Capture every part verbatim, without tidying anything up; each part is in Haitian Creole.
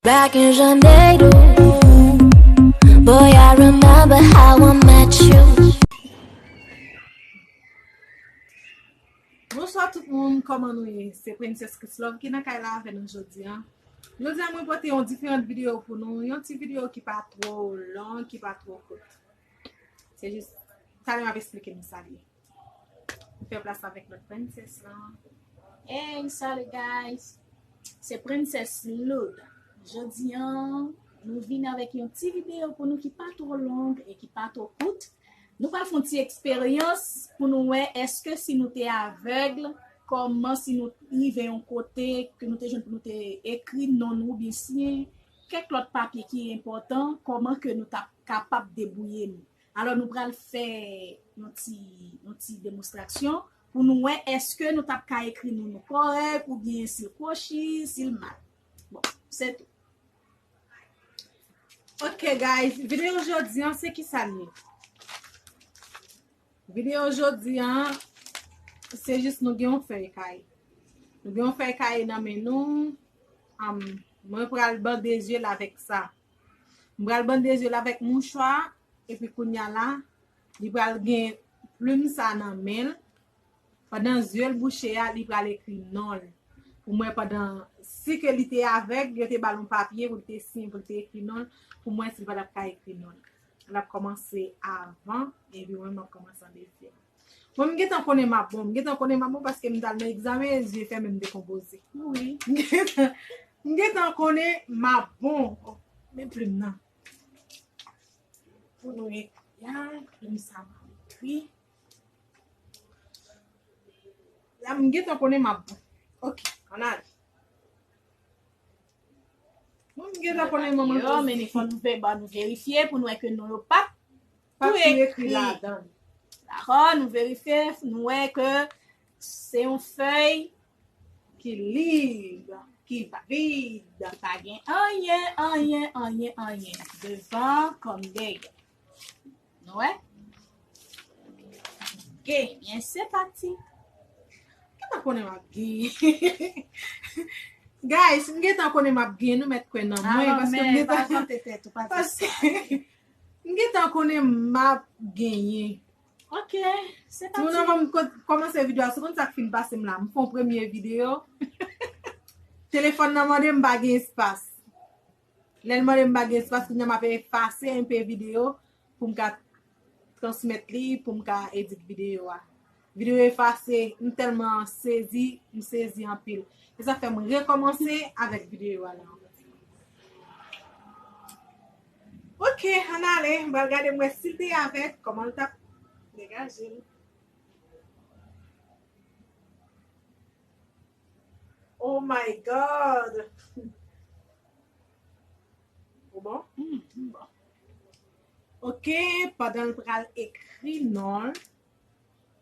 Back in Janeiro. Boy, I remember how I met you. Bonswa tout moun, kòman nou ye? Se Princess Chrislove ki nan kay la avè nou jodi a. Jodi a mwen pote yon diferan videyo pou nou, yon ti videyo ki pa twò long, ki pa twò kout. Se jis, talè m ap esplike nou sa l ye. M fè plas avèk lòt princess lan. Hey, salut guys! Se Princess Loud. Jodi an, nou vin avèk yon ti videyo pou nou ki pa twò long e ki pa twò kout. Nou pral fè yon ti eksperyans pou nou wè èske si nou te avèg, kòman si nou rive yon kote ke nou te jwenn pou nou te ekri non nou oubyen siyen kèk lòt papye ki enpòtan, kòman ke nou t ap kapab debouye nou. Alò nou pral fè yon ti yon ti demonstrasyon pou nou wè èske nou t ap ka ekri non nou kòrèk oubyen si l kwochi, si l mal. Bon, se tou. Ok guys, videyo jodi an se kisa l ye? Videyo jodi an se jis nou gen yon fèy kaye. Nou gen yon fèy kaye nan men nou. Am, mwen pral bande zye l avèk sa. M pral bande zye l avèk mouchwa epi kounya la li pral gen plim sa nan men l. Pandan zye l bouche a, li pral ekri non l. Pou mwen pandan si ke li te avèg, yo te ba l yon papye pou l te siyen, pou l te ekri non l, pou mwen si l pa t ap ka ekri non l. L ap kòmanse avan, epi mwen m ap kòmanse an dezyèm. Mwen m gentan konnen m ap bon, m gentan konnen m ap bon paske m t al nan egzamen, zye fèmen m dekonpoze. Wi. M gentan konnen m ap bon. Men plim nan. Pou nou ekri a, plim sa m ekri. La m gentan konnen m ap bon. Ok, ann ale. Mwen m gentan konnen manman yo, men fò nou vè ba nou verifye pou nou wè ke non yo pa tou ekri ladan. Dakò, nou verifye, nou wè ke se yon fèy ki lib, ki vid, ki pa gen anyen, anyen, anyen, anyen devan kòm dèyè. Nou wè? Ok, byen se pati. Gentan konnen m ap genyen. Guys, m gentan konnen m ap genyen, nou mèt kwè nan mwen. Paske m gentan. M gentan konnen m ap genyen. Ok, se pati. Moun anvan m kòmanse videyo a, se konn sa k fin pase m la. M fè yon premye videyo. Telefòn nan mande m pa gen espas. Lè l mande m pa gen espas, kounye a m ap efase enpe videyo pou m ka transmèt li, pou m ka edit videyo a. Videyo efase, m tèlman sezi, m sezi anpil. E sa fè m rekòmanse avèk videyo a la. Ok, ann ale, m pral gade m wè si l te avèk, kòman l t ap degaje l. Oh my God! Ou bon? Mm, bon. Ok, pandan l pral ekri non l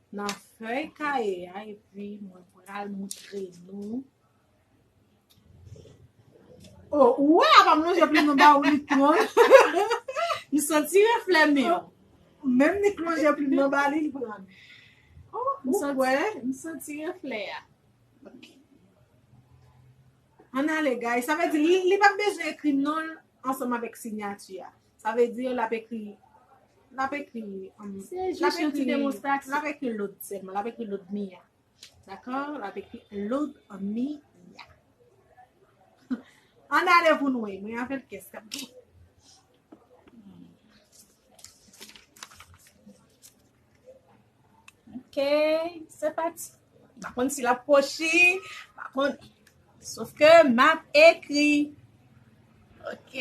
nan fèy kaye a, epi mwen pral moutre nou. Oh, ou wè apa m lonje plim nan ba ou li pran. M santi reflè men w. Menm li k lonje plim nan ba li, li pran. Oh, ou wè? M santi reflè a. Ann ale guys, sa vle di li, li p ap bezwen ekri non l ansanm avèk siyati a. Sa vle di l ap ekri, l ap ekri, um, l ap ekri, l ap ekri Loud sèlman, l ap ekri Loud Mia. Dakò? L ap ekri Loud Mia. Ann ale pou nou wè, mwen avèk kès k ap di. Ok, se pati. M pa konn si l ap kwochi, m pa konn. Sof ke m ap ekri. Ok.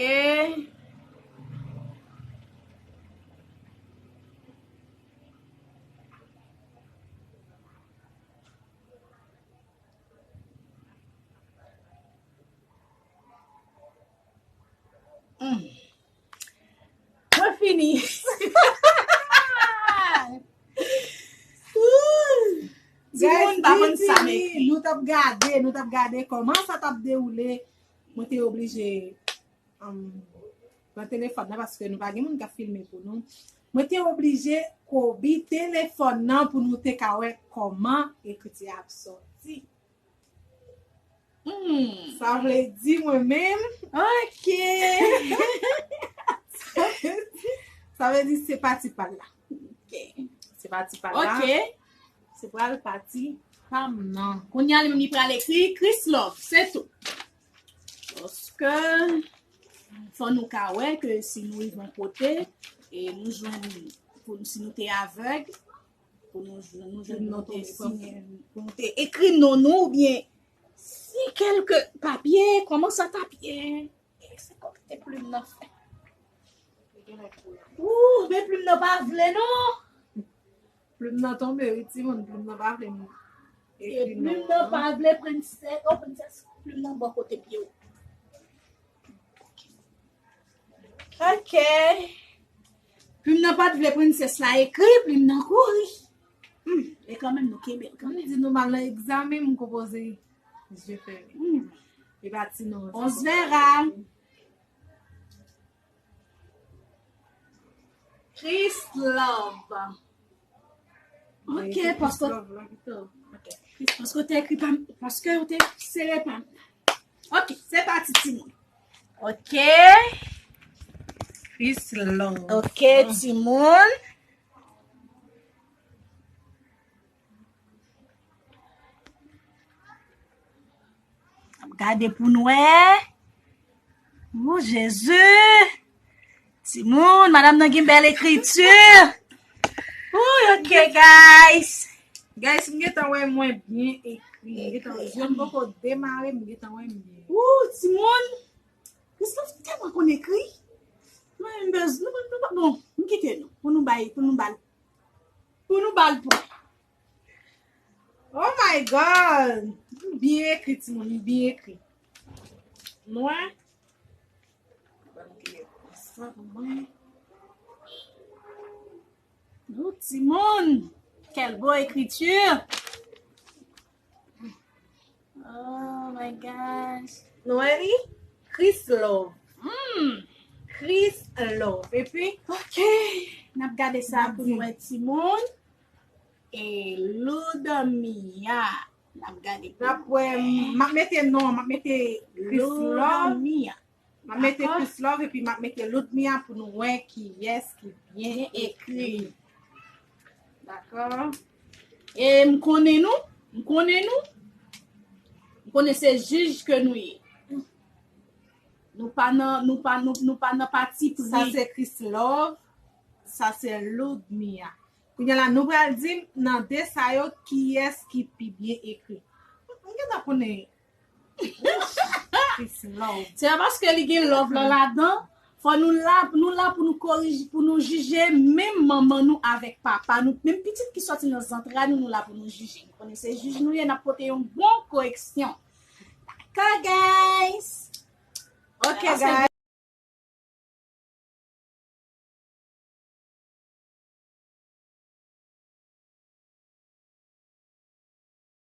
Mwen fini. Timoun pa konn sa m ekri. Nou t ap gade, nou t ap gade kòman sa t ap dewoule. Mwen te oblije pran telefòn nan paske nou pa gen moun k ap filme pou nou. Mwen te oblije kobi telefòn nan pou nou te ka wè kòman ekriti a ap sòti. Sa vle di mwen menm. Ok. Sa vle di se pati pa l la. Ok. Se pati pa l la. Ok. Se pral pati pa m nan. Kounye a li menm li pral ekri Chrislove, se tou. Paske fò nou ka wè ke si nou rive yon kote e nou jwenn pou si nou te avèg, pou nou jwenn nou jwenn nou te siyen, pou nou te ekri non nou oubyen si kèlke papye, kòman sa t ap ye? E se kòman te plim nan fè? Ou men plim nan pa vle non. Plim nan tonbe wi timoun, plim nan pa vle m E plim nan pa vle prensès, o prensès, plim nan bò kote pye w. Ok. Plim nan pa t vle prensès la ekri, plim nan kouri. Hmm, e kanmenm nou kenbe l M kanmenm. Di nou mal nan egzamen m konpoze je fè. Hmm. E pa ti non. On se verra. Chrislove. Ok, paske paske w te ekri pa m, paske w te sere pa m. Ok, se pati timoun. Ok. Chrislove. Ok, timoun. N ap gade pou n wè. O Jezi. Timoun, madanm nan gen bèl ekriti. Ouy, ok, guys. Guys, m gentan wè mwen byen ekri. M gentan wè. Jan m poko demare, m gentan wè m byen. Ou, timoun. Chrislove tèlman konn ekri. Mwen, m bez, nou, nou, nou, bon, m kite nou. Pou nou bay, pou nou bal. Pou nou bal pwen. Oh my God! M byen ekri, timoun, m byen ekri. Mwen, Nou timoun. Quelle belle écriture. Oh my gosh. Nou wè li? Chrislove. Hmm. Chrislove. Epi? Ok. N ap gade sa pou nou wè timoun. E Ludmia. N ap gade pou N ap wè, m ap mete non, m ap mete Chrislove. Ludmia. M ap mete Chrislove epi m ap mete Ludmia pou nou wè kiyès ki byen ekri. Dakò? E m konnen nou, m konnen nou, m konnen se jij ke nou ye. Nou pa nan, nou pa, nou, nou pa nan pati pri. Sa se Chrislove, sa se Ludmia. Kounye a la, nou pral di m nan de sa yo kiyès ki pi byen ekri. M gentan konnen Chrislove. Se pa paske li gen love lan ladan. Fò nou la, nou la pou nou korije, pou nou jije menm manman nou avèk papa nou, menm pitit ki sòti nan zantray nou, nou la pou nou jije. Nou konnen se jij nou ye, n ap pote yon bon koreksyon. Dakò, guys? Ok, Paske guys.